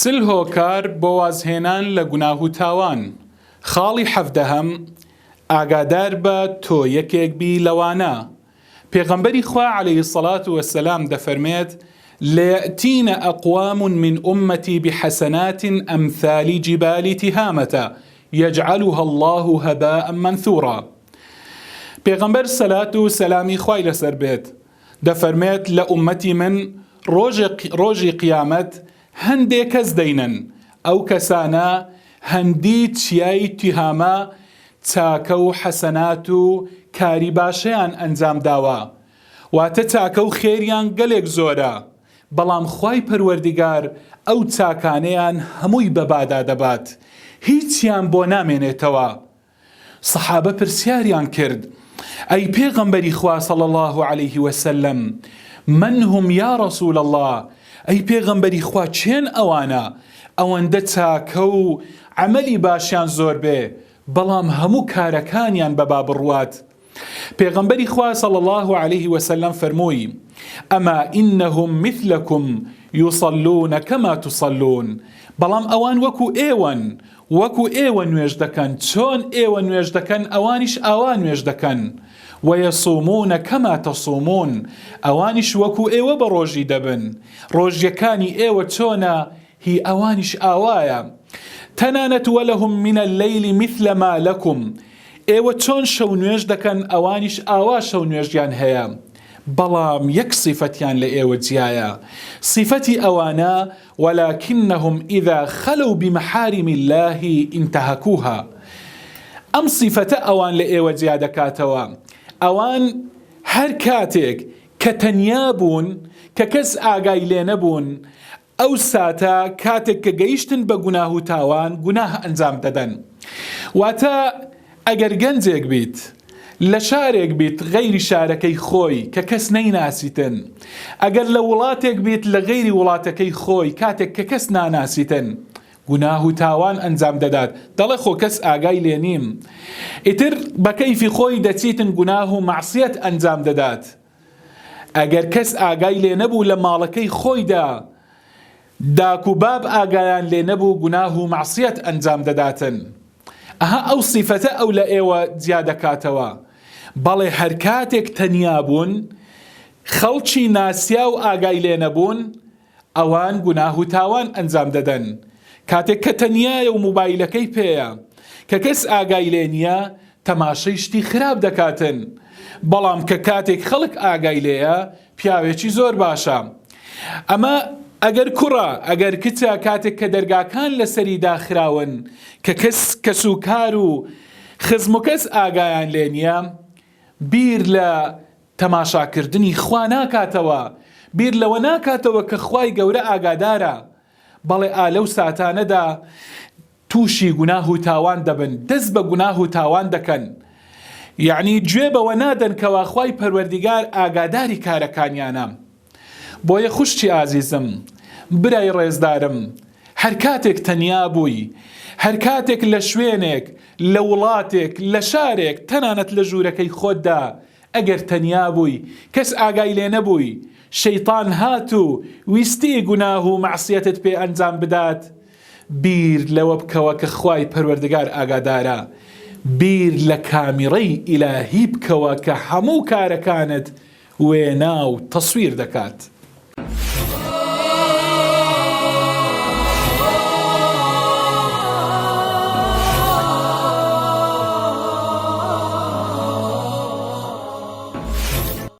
40 هۆکار بۆ وازهێنان لە گوناه و تاوان خاڵی حەڤدەهەم، ئاگاداربە تۆ یەکێک بی لەوانە، پێغەمبەری خوا علیە الصلوە والسلام دەفەرمێت، ليأتين اقوام من امتی بحسنات امثال جبال تهامة یجعلها اللە هباء منثورا پێغەمبەر سەلات و سەلامی خوای لەسەر بێت دەفەرمێت لە ئوممەتی من ڕۆژی قیامەت هەندێ کەس دەینن ئەو کەسانە هەندی چیای تیهامە چاکە و حەسەنات و کاری باشەیان ئەنجام داوە واتە چاکە و خێریان گەلێک زۆرە بەڵام خوای پەروەردگار ئەو چاکانەیان هەمووی بەبادا دەبات هیچیان بۆ نامێنێتەوە سەحابە پرسیاریان کرد، ئەی پێغەمبەری خوا صلی اللە علیه وسلم، من هم یا رسول اللە، ئەی پێغەمبەری خوا کێن ئەوانە ئەوەندە چاکە و عەمەلی باشیان زۆر بێ بەڵام هەموو کارەکانیان بەبا بڕوات؟ پێغەمبەری خوا صلی اللە علیه وسلم فەرمووی، اما انهم مثلکم یصلون کما تصلون، بەڵام ئەوان وەکو ئێوەن، وەکو ئێوە نوێژ دەکەن، چۆن ئێوە نوێژ دەکەن ئەوانیش ئاوا نوێژ دەکەن، ویصومون کما تصومون، ئەوانیش وەکو ئێوە بەڕۆژی دەبن، ڕۆژیەکانی ئێوە چۆنە هی ئەوانیش ئاوایە، تەنانەت ولهم من اللیل مثل ما لکم، ئێوە چۆن شەو نوێژ دەکەن ئەوانیش ئاوا شەو نوێژیان هەیە، بەڵام یەک سیفەتیان لە ئێوە جیایە، سیفەتی ئەوانە ولکنهم اذا خلوا بمحارم اللە انتهکوها، ئەم سیفەتە ئەوان لە ئێوە جیا دەکاتەوە، ئەوان هەر کاتێک کە تەنیا بوون، کە کەس ئاگای لێ نەبوون، ئەو ساتە کاتێک کە گەیشتن بە گوناه و تاوان گوناه ئەنجام دەدەن. واتە ئەگەر گەنجێک بیت لە شارێک بیت غەیری شارەکەی خۆی کە کەس نەیناسیتن، ئەگەر لە وڵاتێک بیت لە غەیری وڵاتەکەی خۆی کاتێک کە کەس ناناسیتن گوناه و تاوان ئەنجام دەدات دەڵێ خۆ کەس ئاگای لێ نیم ئیتر بە کەیفی خۆی دەچیتن گوناه و مەعسیەت ئەنجام دەدات. ئەگەر کەس ئاگای لێ نەبوو لە ماڵەکەی خۆیدا داک و باب ئاگایان لێ نەبوو گوناه و مەعسیەت ئەنجام دەداتن ئەها ئەو سیفەتە ئەو لە ئێوە جیا دەکاتەوە بەڵێ هەر کاتێک تەنیا بوون خەڵکی ناسیاو ئاگای لێ نەبوون ئەوان گوناه و تاوان ئەنجام دەدەن کاتێک کە تەنیایە و موبایلەکەی پێیە کە کەس ئاگای لێ نییە تەماشەی شتی خراپ دەکاتن بەڵام کە کاتێک خەڵک ئاگای لێیە پیاوێکی زۆر باشە ئەمە ئەگەر کوڕە ئەگەر کچە کاتێک کە دەرگاکان لەسەری داخراون کە کەس کەس و کار و خزم و کەس ئاگایان لێ نییە بیر لە تەماشاکردنی خوا ناکاتەوە، بیر لەوە ناکاتەوە کە خوای گەورە ئاگادارە، بەڵێ ئا لەو ساتانەدا تووشی گوناه و تاوان دەبن، دەست بە گوناه و تاوان دەکەن، یەعنی گوێ بەوە نادەن کەوا خوای پەروەردیگار ئاگاداری کارەکانیانە. بۆیە خوشکی ئازیزم، برای ڕێزدارم، هەرکاتێک تەنیا بووی، هەرکاتێک لە شوێنێک، لە وڵاتێک، لە شارێک، تەنانەت لە ژوورەکەی خۆتدا ئەگەر تەنیا بووی، کەس ئاگای لێ نەبووی، شەیتان هات و ویستی گوناه و مەعسیەتت پێ ئەنجام بدات، بیر لەوە بکەوە کە خوای پەروەردگار ئاگادارە، بیر لە کامیڕەی ئیلاهی بکەوە کە هەموو کارەکانت وێنا و تەسویر دەکات.